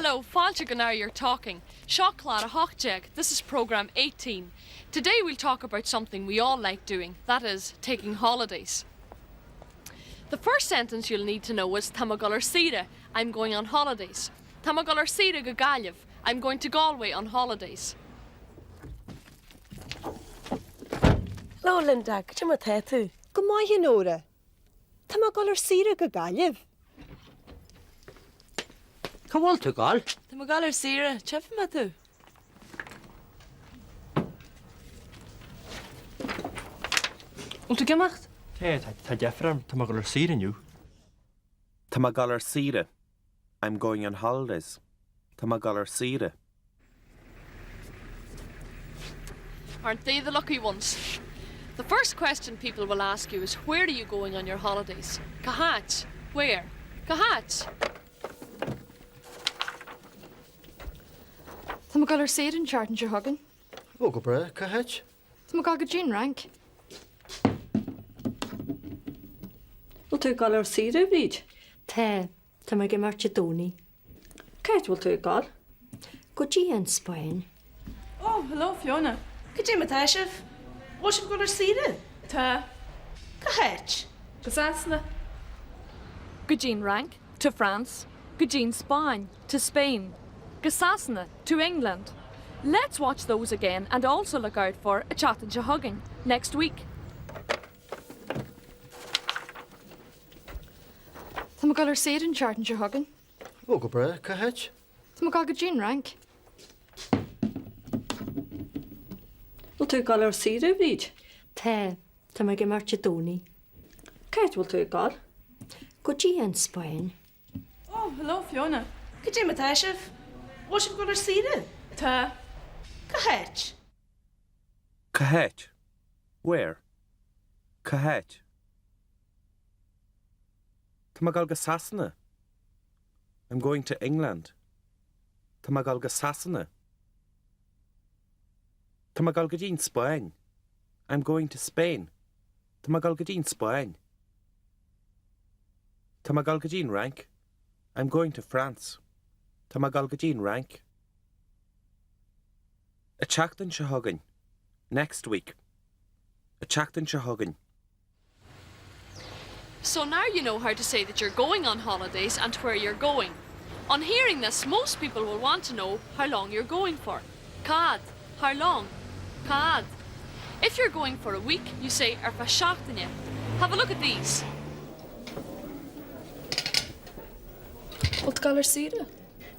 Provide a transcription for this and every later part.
Hello, Fáilte go Now You're Talking. Seo clár 18, this is programme 18. Today we'll talk about something we all like doing, that is, taking holidays. The first sentence you'll need to know is Tá mé ag dul ar saoire, I'm going on holidays. Tá mé ag dul ar saoire go Gaillimh, I'm going to Galway on holidays. Hello Linda, cad é mar tá tú? Go maith a Nóra. Tá mé ag dul ar saoire go Gaillimh. Cá bhfuil tú ag dul? Tá mé ag dul ar saoire, tchífidh mé tú. Bhfuil tú ag imeacht? Tá, tá deifir orm, tá mé ag dul ar saoire inniu. Tá mé ag dul ar saoire. I'm going on holidays. Tá mé ag dul ar saoire. Aren't they the lucky ones? The first question people will ask you is where are you going on your holidays? Cá háit? Where? Cá háit? Tá mé ag dul ar saoire an tseachtain seo chugainn. Ó, go breá, cá háit? Tá mé ag dul go dtí an Fhrainc. Bhfuil tú ag dul ar saoire, a Bhríd? Tá, tá mé ag imeacht Dé Domhnaigh. Cá háit a bhfuil tú ag dul? Go dtí an Spáinn. Ó, hello Fiona. Cad é mar atá sibh? Bhfuil sibh ag dul ar saoire? Tá. Cá háit? Go Sasana. Go dtí an Fhrainc, to France, go dtí an Spáinn, to Spain, go Sasana, to England. Let's watch those again and also look out for an tseachtain seo chugainn, next week. Tá mé ag dul ar saoire an tseachtain seo chugainn. Ó, go breá, cá háit? Tá mé ag dul go dtí an Fhrainc. Bhfuil tú ag dul ar saoire, a Bhríd? Tá, tá mé ag imeacht Dé Domhnaigh. Cá háit a bhfuil tú ag dul? Go dtí an Spáinn. Ó, hello Fiona. Cad é mar atá sibh? Bhfuil sibh ag dul ar saoire? Tá. Cá háit? Cá háit? Where? Cá háit? Tá mé ag dul go Sasana. I'm going to England. Tá mé ag dul go Sasana. Tá mé ag dul go dtí an Spáinn. I'm going to Spain. Tá mé ag dul go dtí an Spáinn. Tá mé ag dul go dtí an Fhrainc. I'm going to France. Tá mé ag dul go dtí an Fhrainc. An tseachtain seo chugainn. Next week. An tseachtain seo chugainn. So now you know how to say that you're going on holidays and where you're going. On hearing this, most people will want to know how long you're going for. Cá fhad, how long? Cá fhad. If you're going for a week, you say ar feadh seachtaine. Have a look at these. Bhfuil tú ag dul ar saoire?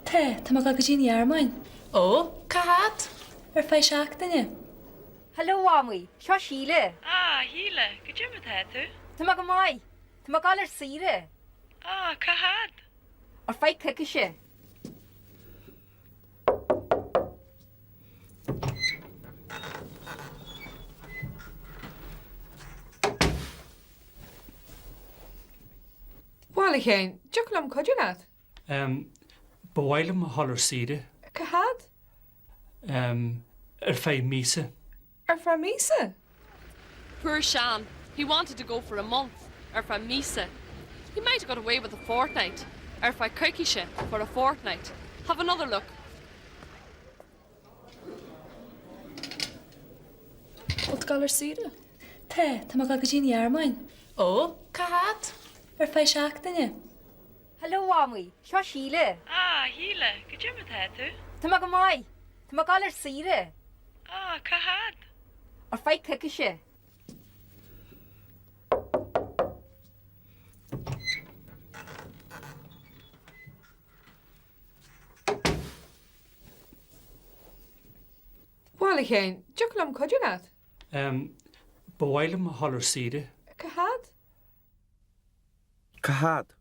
Tá, tá mé ag dul go dtí an Ghearmáin. Ó, cá fhad? Ar feadh seachtaine. Hello a Mhamaí, seo Síle. Ah, a Shíle, cad é mar atá tú? Tá mé go maith. Tá mé ag dul ar saoire. Ah, cá fhad? Ar feadh coicíse. Bhuel, a Sheáin, dtiocfadh liom cuidiú leat? Em, ba mhaith liom a dhul ar saoire. Cá fhad? Em, ar feadh míosa. Ar feadh míosa? Poor Seán, he wanted to go for a month, ar feadh míosa. He might have got away with a fortnight, ar feadh coicíse, for a fortnight. Have another look. Bhfuil tú ag dul ar saoire? Tá, tá mé ag dul go dtí an Ghearmáin. Ó, cá fhad? Ar feadh seachtaine. Hello a Mhamaí, seo Síle. Ah, a Shíle, cad é mar atá tú? Tá mé go maith. Tá mé ag dul ar saoire. Ah, cá fhad? Ar feadh coicíse. Bhuel, a Sheáin, dtiocfadh liom cuidiú leat? Em, ba mhaith liom a dhul ar saoire. Cá fhad? Cá fhad?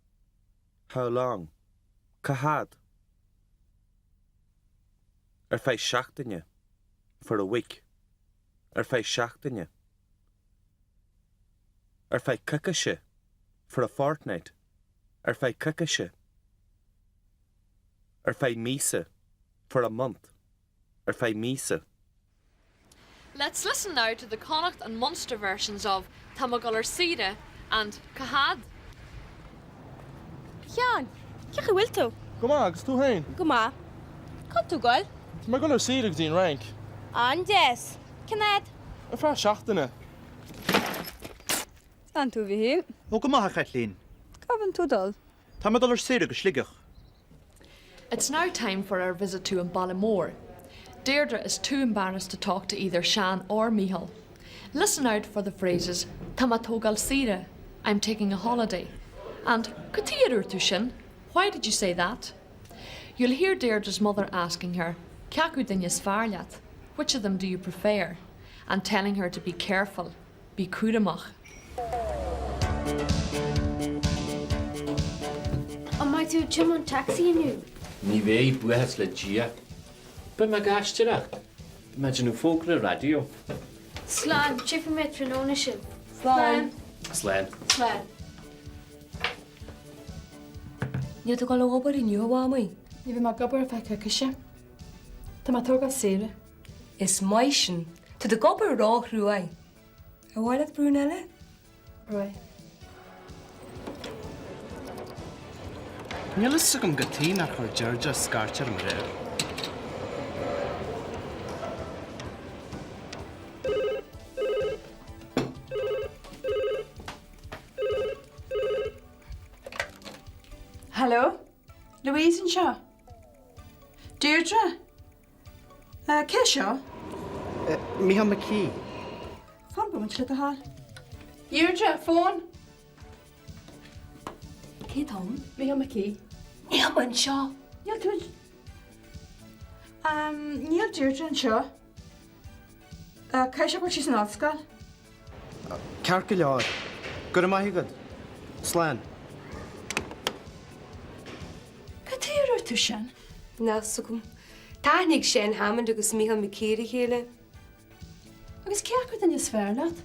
How long? Cá fhad? Ar feadh seachtaine. For a week. Ar feadh seachtaine. Ar feadh coicíse. For a fortnight. Ar feadh coicíse. Ar feadh míosa. For a month. Ar feadh míosa. Let's listen now to the Connacht and Munster versions of Tá mé ag dul ar saoire and Cá fhad? A Sheáin, cén chaoi a bhfuil tú? Go maith, agus tú féin? Go maith. Cá bhfuil tú ag goil? Tá mé ag dul ar saoire go dtí an Fhrainc. An-deas. Cén fhad? Ar feadh seachtaine. An tú a Mhichíl? Ó go maith a Chaitlín. Cá bhfuil tú ag dul? Tá mé ag dul ar saoire go Sligeach. It's now time for our visit to An Baile Mór. Deirdre is too embarrassed to talk to either Seán or Mícheál. Listen out for the phrases Tá mé ag tógáil saoire, I'm taking a holiday, and Cad chuige a ndúirt tú sin? Why did you say that? You'll hear Deirdre's mother asking her, Cé acu duine is fearr leat? Which of them do you prefer? and telling her to be careful, Bí cúramach. An mbeidh tú ag tiomáint tacsaí inniu? Ní bheidh, buíochas le Dia. Beidh mé ag aisteoireacht. Beidh mé ag déanamh fógra raidió. Slán, tchífidh mé tráthnóna sibh. Slán. Slán. Slán. Níl tú ag dul ag obair inniu, a Mhamaí? Ní bheidh mé ag obair ar feadh coicíse. Tá mé ag tógáil saoire. Is maith sin. Tá tú ag obair ró-chruaidh. Ar mhaith leat braon eile? Right. Níl fhios agam cad chuige nár chuir Deirdre scairt orm aréir. Hello? Louise anseo. Deirdre? Cé seo? Mícheál McKee. Fan bomaite le do thoil. Deirdre, fón! Cé atá ann? Mícheál McKee. Níl mé anseo. Níl tú. Níl Deirdre anseo. Caithfidh sé go bhfuil sí san ollscoil. Ceart go leor. Go raibh maith agat. Slán. Cad chuige a ndúirt tú sin? Níl a fhios agam. D'aithnigh Seán Hammond agus Mícheál McKee ar a chéile. Agus cé acu duine is fearr leat?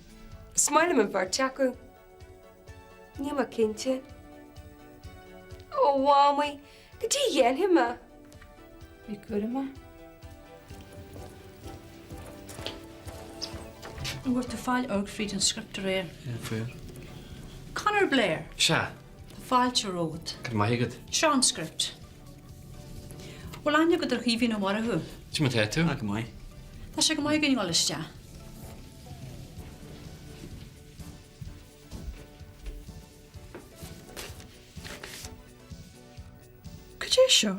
Is maith liom an bheirt acu. Níl mé cinnte. Ó, Mhamaí, cad é a dhéanfaidh mé? Bí cúramach. An bhfuair tú fáil amharc fríd an script aréir? Yeah, fuair. Conor Blair. Sea. Tá fáilte romhat. Go raibh maith agat. Seo an script. Bhfuil aithne agat ar Chaoimhín Ó Murchú? Cad é mar atá tú? Ah, go maith. Tá sé go maith againn dul isteach. Cad é seo?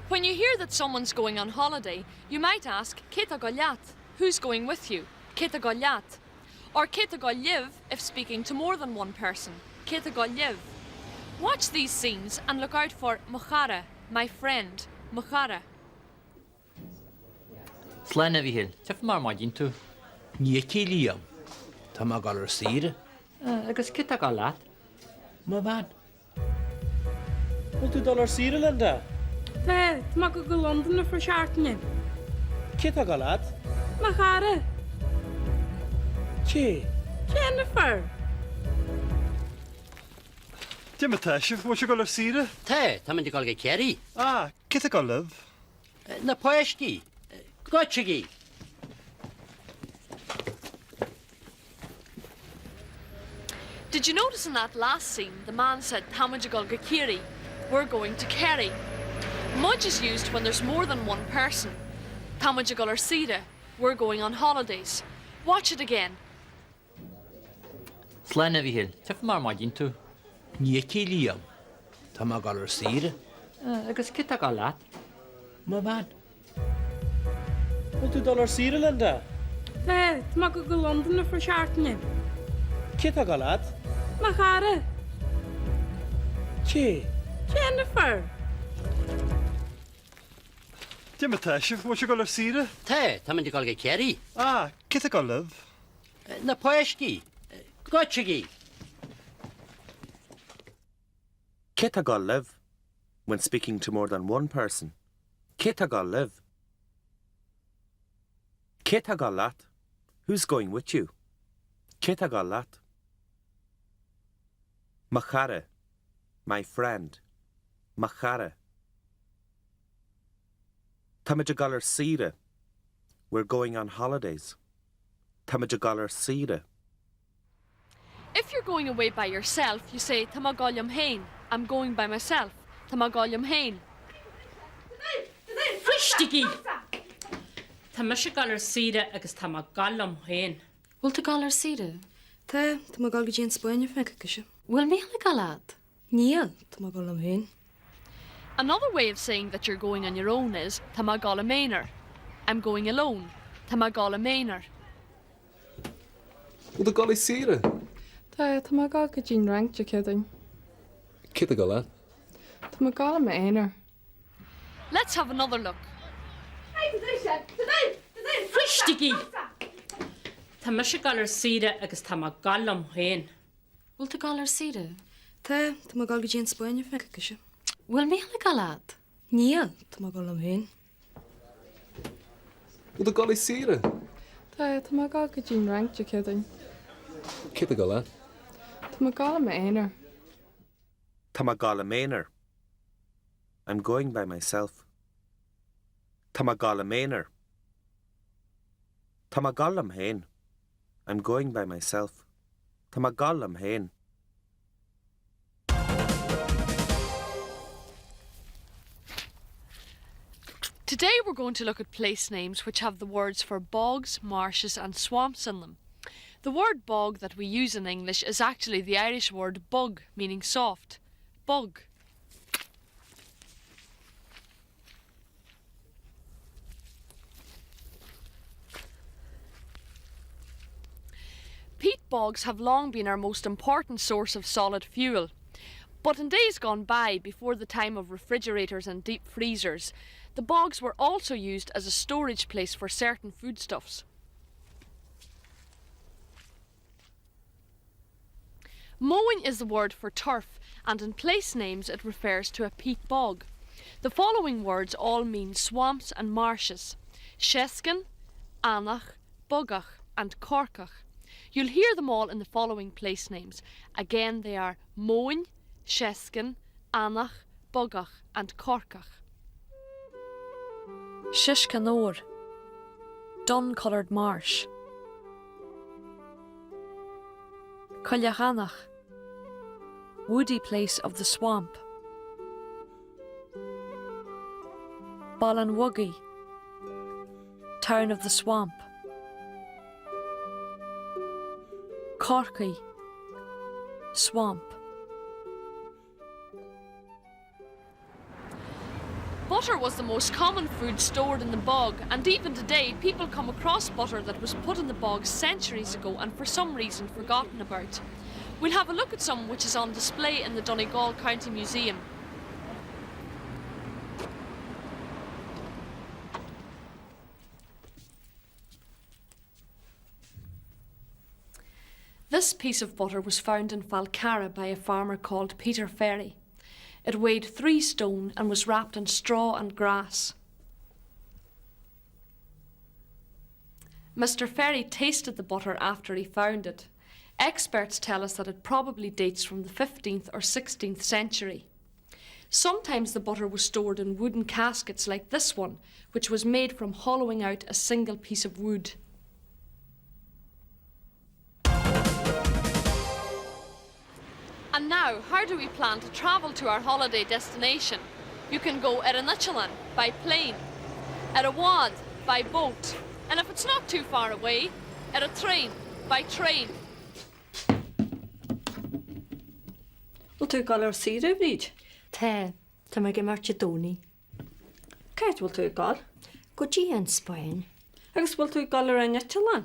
When you hear that someone's going on holiday, you might ask Cé tá ag gabháil leat? Who's going with you? Cé tá ag gabháil leat? Or Cé tá ag gabháil libh if speaking to more than one person. Cé tá ag gabháil libh? Watch these scenes and look out for mo chara, my friend, mo chara. Slán a Mhíchíl, tchífidh mé ar maidin tú. Ní fheicfidh Liam. Tá mé ag dul ar saoire. Agus cé tá ag gabháil leat? Mo bhean. Bhfuil tú ag dul ar saoire, Linda? Tá, tá mé ag dul go Londain ar feadh seachtaine. Cé tá ag gabháil leat? Mo chara. Cé? Jennifer. Cad é mar atá sibh, bhfuil sibh ag dul ar saoire? Tá, táimid ag dul go Ciarraí. Ah, cé tá ag gabháil libh? Na páistí. Goitsigí! Did you notice in that last scene the man said Táimid ag gabháil go Ciarraí, we're going to Kerry. Muid is used when there's more than one person. Táimid ag gabháil ar saoire, we're going on holidays. Watch it again. Slán a Mhíchíl, tchífidh mé ar maidin tú. Ní fheicfidh Liam. Tá mé ag dul ar saoire. Agus cé tá ag gabháil leat? Mo bhean. Bhfuil tú ag dul ar saoire, Linda? Tá, tá mé ag dul go Londain ar feadh seachtaine. Cé tá ag gabháil leat? Mo chara. Cé? Jennifer. Cad é mar atá sibh, bhfuil sibh ag dul ar saoire? Tá, táimid ag dul go Ciarraí. Ah, cé tá ag gabháil libh? Na páistí. Goitsigí! Cé tá ag gabháil libh? When speaking to more than one person. Cé tá ag gabháil libh? Cé tá ag gabháil leat? Who's going with you? Cé tá ag gabháil leat? Mo chara, my friend. Mo chara. Táimid ag gabháil ar saoire. We're going on holidays. Táimid ag gabháil ar saoire. If you're going away by yourself, you say Tá mé ag gabháil liom féin, I'm going by myself, Tá mé ag gabháil liom féin. Éistigí! Tá mise ag dul ar saoire agus tá mé ag gabháil liom féin. Bhfuil tú ag gabháil ar saoire? Tá, tá mé ag gabháil go dtí an Spáinn ar feadh coicíse. Bhfuil Mícheál ag gabháil leat? Níl, tá mé ag gabháil liom féin. Another way of saying that you're going on your own is Tá mé ag gabháil i m'aonar, I'm going alone, Tá mé ag gabháil i m'aonar. Bhfuil tú ag gabháil ar saoire? Tá, tá mé ag gabháil go dtí an Fhrainc Dé Céadaoin. Cé tá ag gabháil leat? Tá mé ag gabháil i m'aonar. Let's have another look. Éistigí! Tá mise ag gabháil ar saoire agus tá mé ag gabháil liom féin. Bhfuil tú ag gabháil ar saoire? Tá, tá mé ag gabháil go dtí an Spáinn ar feadh coicíse. Bhfuil Mícheál ag gabháil leat? Níl, tá mé ag gabháil liom féin. Bhfuil tú ag gabháil ar saoire? Tá, tá mé ag gabháil go dtí an Fhrainc Dé Céadaoin. Cé tá ag gabháil leat? Tá mé ag gabháil i m'aonar. Tá mé ag gabháil i m'aonar. I'm going by myself. Tá mé ag gabháil i m'aonar. Tá mé ag gabháil liom féin. I'm going by myself. Tá mé ag gabháil liom féin. Today we're going to look at place names which have the words for bogs, marshes and swamps in them. The word bog that we use in English is actually the Irish word bog, meaning soft. Bog. Peat bogs have long been our most important source of solid fuel. But in days gone by, before the time of refrigerators and deep freezers, the bogs were also used as a storage place for certain foodstuffs. Mowing is the word for turf, and in place names it refers to a peat bog. The following words all mean swamps and marshes: Seascann, Eanach, Bogach and Corcach. You'll hear them all in the following place names. Again they are Móin, Seascann, Eanach, Bogach and Corcach. Seisceann óir, Dun-coloured marsh. Coilleach Eanach, Woody place of the swamp. Baile an Bhogaigh, Town of the swamp. Corcaigh, Swamp. Butter was the most common food stored in the bog, and even today people come across butter that was put in the bog centuries ago and for some reason forgotten about. We'll have a look at some which is on display in the Donegal County Museum. This piece of butter was found in Falcara by a farmer called Peter Ferry. It weighed three stone and was wrapped in straw and grass. Mr. Ferry tasted the butter after he found it. Experts tell us that it probably dates from the 15th or 16th century. Sometimes the butter was stored in wooden caskets like this one, which was made from hollowing out a single piece of wood. And now, how do we plan to travel to our holiday destination? You can go ar an eitleán by plane, ar an bhád by boat, and if it's not too far away, ar an traein by train. Bhfuil tú ag dul ar saoire, a Bhríd? Tá, tá mé ag imeacht Dé Domhnaigh. Cá háit a bhfuil tú ag dul? Go dtí an Spáinn. Agus bhfuil tú ag dul ar an eitleán?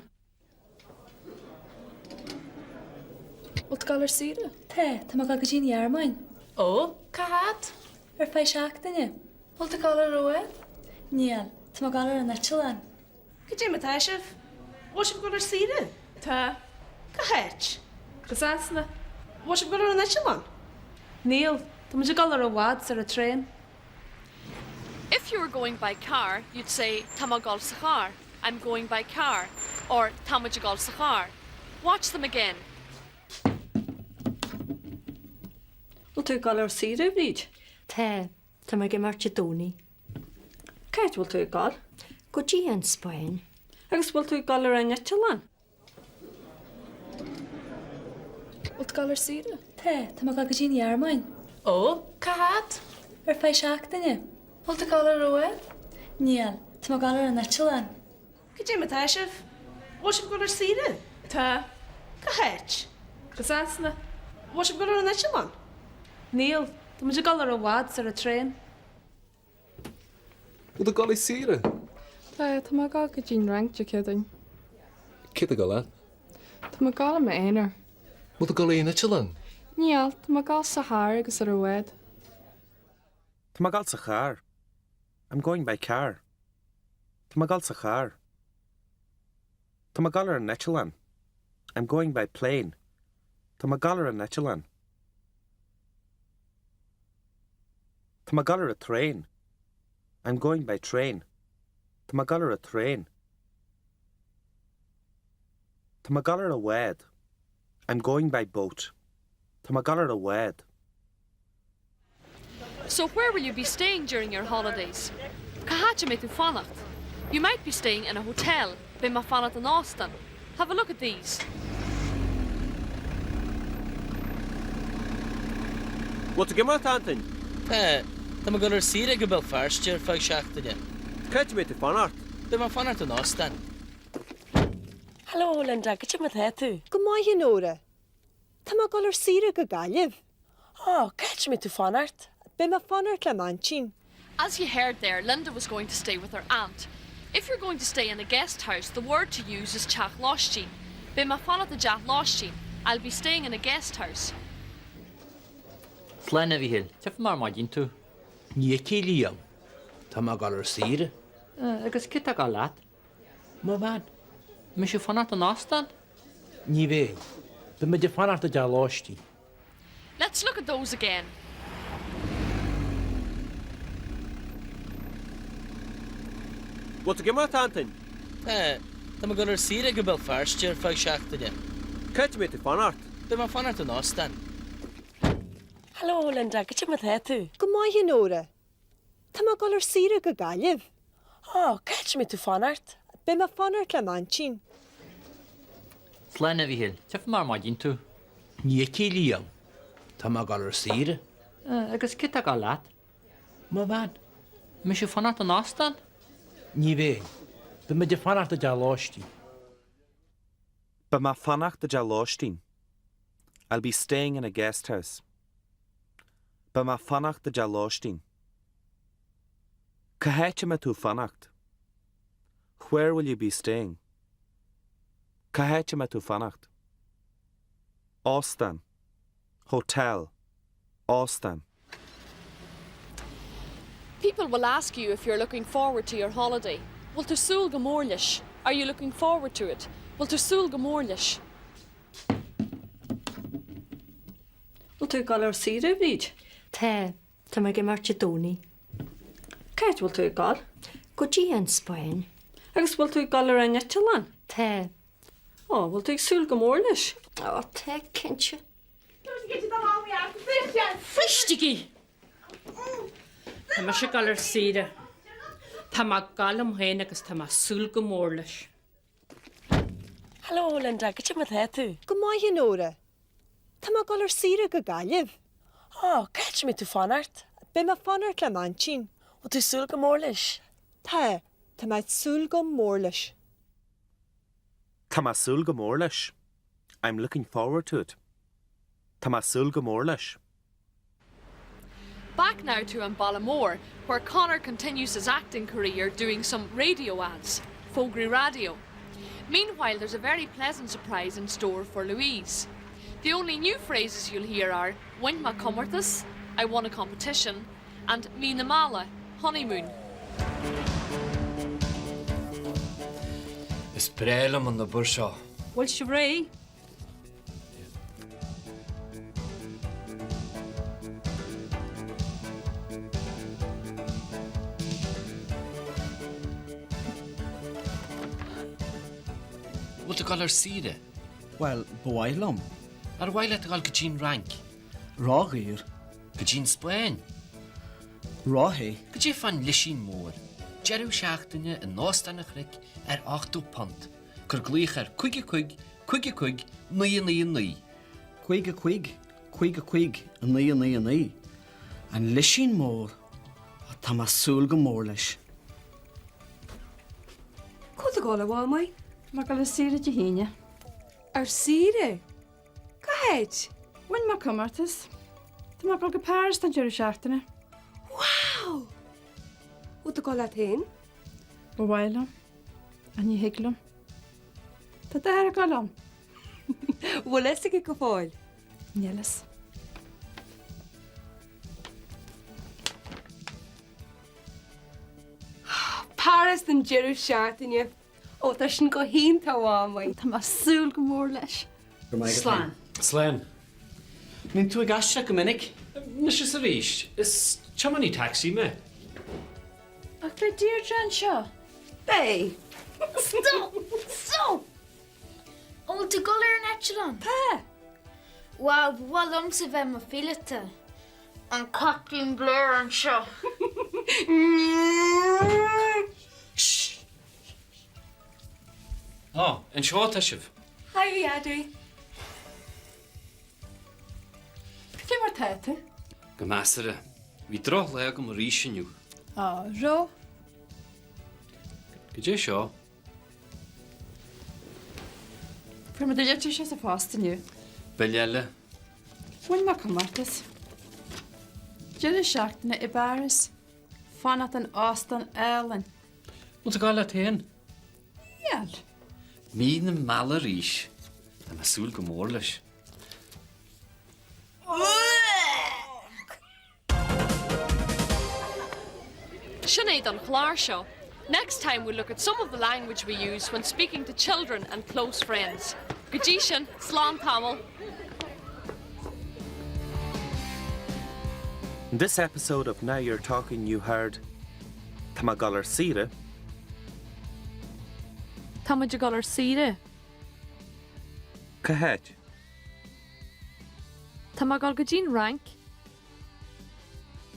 Bhfuil tú ag dul ar saoire? Tá, tá mé ag dul go dtí an Ghearmáin. Ó, cá fhad? Ar feadh seachtaine. Bhfuil tú ag dul ar an bhád? Níl, tá mé ag dul ar an eitleán. Cad é mar atá sibh? Bhfuil sibh ag dul ar saoire? Tá. Cá háit? Go Sasana. Bhfuil sibh ag dul ar an eitleán? Níl, tá muid ag dul ar an bhád 's ar an traein. If you were going by car, you'd say Tá mé ag dul sa charr, I'm going by car, or Tá muid ag dul sa charr. Watch them again. Bhfuil tú ag dul ar saoire, a Bhríd? Tá, Tá mé ag imeacht Dé Domhnaigh. Cá háit a bhfuil tú ag dul? Go dtí an Spáinn. Agus bhfuil tú ag dul ar an eitleán? Bhfuil tú ag dul ar saoire? Tá, tá mé ag dul go dtí an Ghearmáin. Ó, cá fhad? Ar feadh seachtaine. Bhfuil tú ag dul ar an bhád? Níl, tá mé ag dul ar an eitleán. Cad é mar atá sibh? Bhfuil sibh ag dul ar saoire? Tá. Cá háit? Go Sasana. Bhfuil sibh ag dul ar an eitleán? Níl, tá muid ag dul ar an bhád 's ar an traein. Bhfuil tú ag dul ar saoire? Tá, tá mé ag dul go dtí an Fhrainc Dé Céadaoin. Cé atá ag dul leat? Tá mé ag dul i m'aonar. Bhfuil tú ag dul ar an eitleán? Níl, tá mé ag dul sa charr agus ar an bhád. Tá mé ag dul sa charr. I'm going by car. Tá mé ag dul sa charr. Tá mé ag dul ar an eitleán. I'm going by plane. Tá mé ag dul ar an eitleán. Tá mé ag dul ar an traein. I'm going by train. Tá mé ag dul ar an traein. Tá mé ag dul ar an bhád. I'm going by boat. Tá mé ag dul ar an bhád. So where will you be staying during your holidays? Cá háit a mbeidh tú ag fanacht? You might be staying in a hotel, Beidh mé ag fanacht in óstán. Have a look at these. Bhfuil tú ag imeacht, Antain? Tá. Tá mé ag dul ar saoire go Béal Feirste ar feadh seachtaine. Cá háit a mbeidh tú ag fanacht? Beidh mé ag fanacht in óstán. Hello Linda, cad é mar atá tú? Go maith a Nóra. Tá mé ag dul ar saoire go Gaillimh. Ó, cá háit a mbeidh tú ag fanacht? Beidh mé ag fanacht le m'aintín. As you heard there, Linda was going to stay with her aunt. If you're going to stay in a guest house, the word to use is teach lóistín. Beidh mé ag fanacht i dteach lóistín. I'll be staying in a guest house. Slán a Mhíchíl, tchífidh mé ar maidin tú. Ní fheicfidh, a Liam. Tá mé ag dul ar saoire. Agus cé tá ag dul leat? Mo bhean. An mbeidh sibh ag fanacht in óstán? Ní bheidh. Beidh muid ag fanacht i dteach lóistín. Let's look at those again. Bhfuil tú ag imeacht, Antain? Tá. Tá mé ag dul ar saoire go Béal Feirste ar feadh seachtaine. Cá háit a mbeidh tú ag fanacht? Beidh mé ag fanacht in óstán. Hello Linda, cad é mar atá tú? Go maith a Nóra. Tá mé ag dul ar saoire go Gaillimh. Ó, cá háit a mbeidh tú ag fanacht? Beidh mé ag fanacht le m'aintín. Slán a Mhíchíl, tchífidh mé ar maidin tú. Ní fheicfidh, a Liam. Tá mé ag dul ar saoire. Agus cé tá ag dul leat? Mo bhean. An mbeidh sibh ag fanacht in óstán? Ní bheidh. Beidh muid ag fanacht i dteach lóistín. Beidh mé ag fanacht i dteach lóistín. I'll be staying in a guest house. Beidh mé ag fanacht i dteach lóistín. Cá háit a mbeidh tú ag fanacht? Where will you be staying? Cá háit a mbeidh tú ag fanacht? Óstán. Hotel. Óstán. People will ask you if you're looking forward to your holiday. Bhfuil tú ag súil go mór leis? Are you looking forward to it? Bhfuil tú ag súil go mór leis? Bhfuil tú ag dul ar saoire, a Bhríd? Tá, tá mé ag imeacht Dé Domhnaigh. Cá háit a bhfuil tú ag dul? Go dtí an Spáinn. Agus bhfuil tú ag dul ar an eitleán? Tá. Ó, bhfuil tú ag súil go mór leis? Ó, tá, cinnte. Éistigí! Tá mise ag dul ar saoire. Tá mé ag dul liom féin agus tá mé ag súil go mór leis. Hello Linda, cad é mar atá tú? Go maith a Nóra. Tá mé ag dul ar saoire go Gaillimh. Ó, cá háit a mbeidh tú ag fanacht? Beidh mé ag fanacht le m'aintín. Bhfuil tú ag súil go mór leis? Tá, tá mé ag súil go mór leis. Tá mé ag súil go mór leis. I'm looking forward to it. Tá mé ag súil go mór leis. Back now to An Baile Mór, where Conor continues his acting career doing some radio ads, Fógraí Raidió. Meanwhile, there's a very pleasant surprise in store for Louise. The only new phrases you'll hear are Bhain mé comórtas, I won a competition, and Mí na Meala, honeymoon. Is breá liom an obair seo. Bhfuil sibh réidh? Bhfuil tú ag dul ar saoire? Bhuel, ba mhaith liom. Ar mhaith leat a dhul go dtí an Fhrainc? Ródhaor. Go dtí an Spáinn? Róthe. Cad é fán Lisín Mór, deireadh seachtaine in Óstán an Chnoic ar £80. Cuir glaoch ar 5 5 5 5 9 9 9. 5 5, 5 5, 9 9 9. An Lisín Mór, Á, tá mé ag súil go mór leis. Cá bhfuil tú ag dul, a Mhamaí? Tá mé ag dul ar saoire Dé hAoine. Ar saoire? Cá háit? Bhain mé comórtas. Tá mé ag dul go Páras don deireadh seachtaine. Wow! Bhfuil tú ag dul leat féin? Ba mhaith liom. Ach ní thig liom. Tá d'athair ag dul liom. Bhfuil fhios aige go fóill? Níl fhios. Páras don deireadh seachtaine. Ó, tá sin go hiontach, a Mhamaí. Tá mé ag súil go mór leis. Slán. Slán. Mbíonn tú ag aistear go minic? Anois is arís. Is tiománaí tacsaí mé. Ach beidh Deirdre anseo. Beidh. Stop! Stop! An bhfuil tú ag dul ar an eitleán? Tá! Wow, ba mhaith liomsa bheith i mo phíolóta. An Caiptín Blair anseo. Á, anseo atá sibh. Hi, a Dhaidí. Cad é mar tá tú? Go measartha. Bhí drochlá agam arís inniu. Á, raibh? Cad é seo? Fuair mé do litir sa phost inniu. Bille eile. Bhain mé comórtas. Deireadh seachtaine i bPáras. Fanacht in óstán álainn. Bhfuil tú ag dul leat féin? Níl. Mí na meala arís. Tá mé ag súil go mór leis. Sin é don chlár seo. Next time we'll look at some of the language we use when speaking to children and close friends. Go dtí sin, slán tamall! In this episode of Now You're Talking you heard Tá mé ag dul ar saoire. Tá muid ag dul ar saoire. Cá háit? Tá mé ag dul go dtí'n Fhrainc.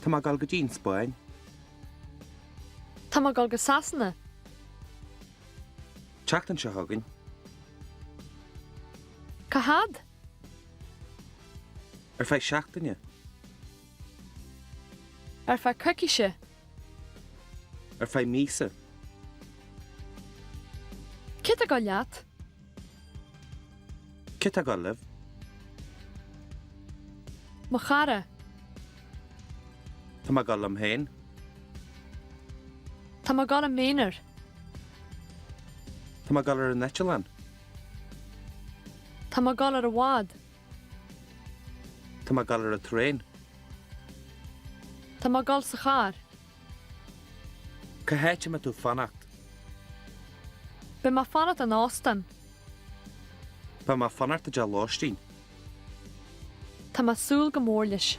Tá mé ag dul go dtí'n Spáinn. Tá mé ag dul go Sasana. Tseachtain seo chugainn. Cá fhad? Ar feadh seachtaine. Ar feadh coicíse. Ar feadh míosa. Cé tá ag dul leat? Cé tá ag dul libh? Mo chara. Tá mé ag dul liom féin. Tá mé ag dul i m'aonar. Tá mé ag dul ar an eitleán. Tá mé ag dul ar an bhád. Tá mé ag dul ar an traein. Tá mé ag dul sa charr. Cá háit a mbeidh tú ag fanacht? Beidh mé ag fanacht in óstán. Beidh mé ag fanacht i dteach lóistín. Tá mé ag súil go mór leis.